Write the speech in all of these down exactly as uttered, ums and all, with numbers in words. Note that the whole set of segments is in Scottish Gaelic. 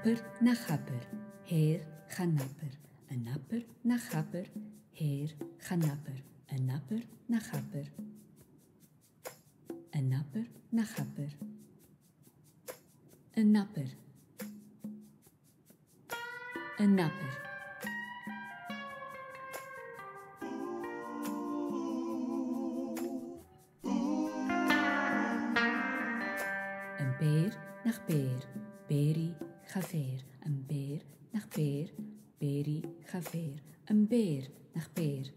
abair nach abair, thoir chan abair. An abair nach abair, thoir chan abair. An abair nach abair. An abair nach abair. An abair. An abair. Am beir nach beir, beir i cha bheir. Am beir nach beir, beir i cha bheir. Am beir nach beir.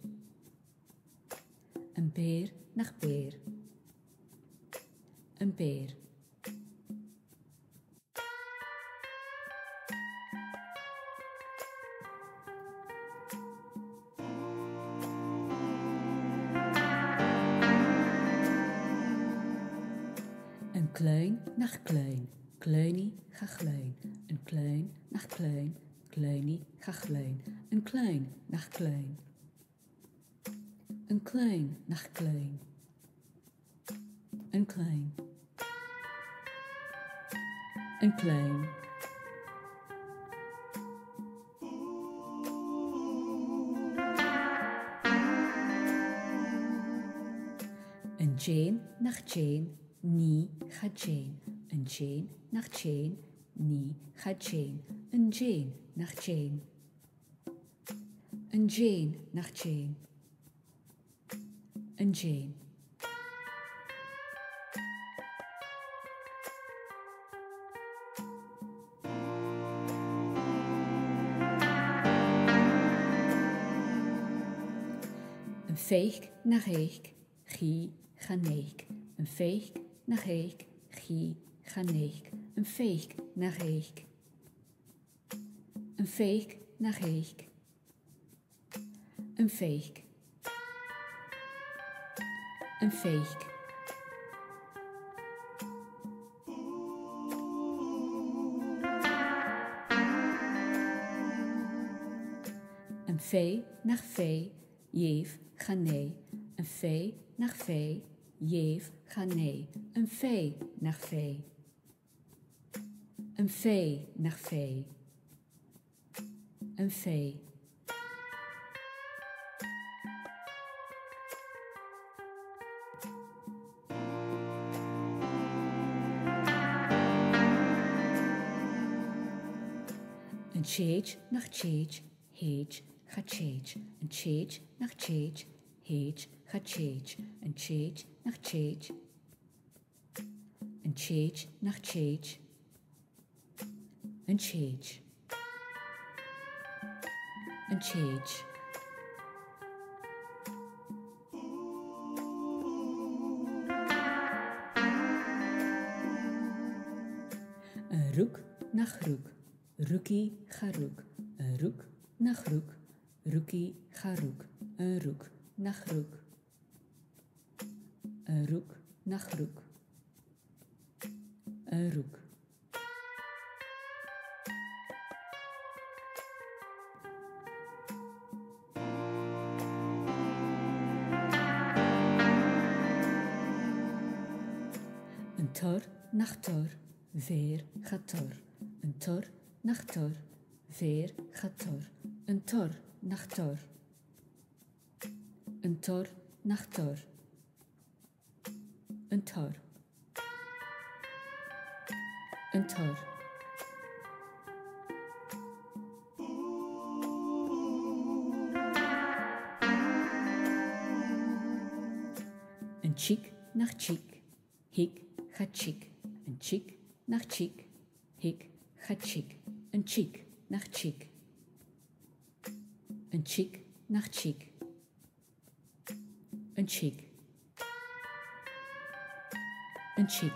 Am beir nach beir. Am beir. An clann nach clann, clann i cha chlann. An clann nach clann, clann i cha chlann. An clann nach clann. An clann nach clann. An clann. An clann. An dèan nach dèan, nì cha dèan. An dèan nach dèan, nì cha dèan. An dèan nach dèan. An dèan nach dèan. An dèan. Am faic nach fhaic, chì chan fhaic. Am faic nach fhaic, chì chan fhaic. Am faic nach fhaic. Am faic nach fhaic. Am faic. Am faic. Am faic nach faic, dh'èigh chan èigh. Am faic nach faic, dh'èigh chan èigh. Am faic nach faic. Am faic nach faic. Am faic. An tèid nach tèid, thèid cha tèid. An tèid nach tèid, thèid cha tèid. An tèid nach tèid. An tèid nach tèid. An tèid. An tèid. An rug nach rug, rug i cha rug. An rug nach rug, rug i cha rug. An rug nach rug. An rug nach rug. An rug. An tur nach tur, bheir cha tur. An tur nach tur, bheir cha tur. An tur nach tur. An tur nach tur. An tur. An tur. An tig nach tig, thig cha tig. An tig nach tig, thig cha tig. An tig nach tig. An tig nach tig. An tig. An tig.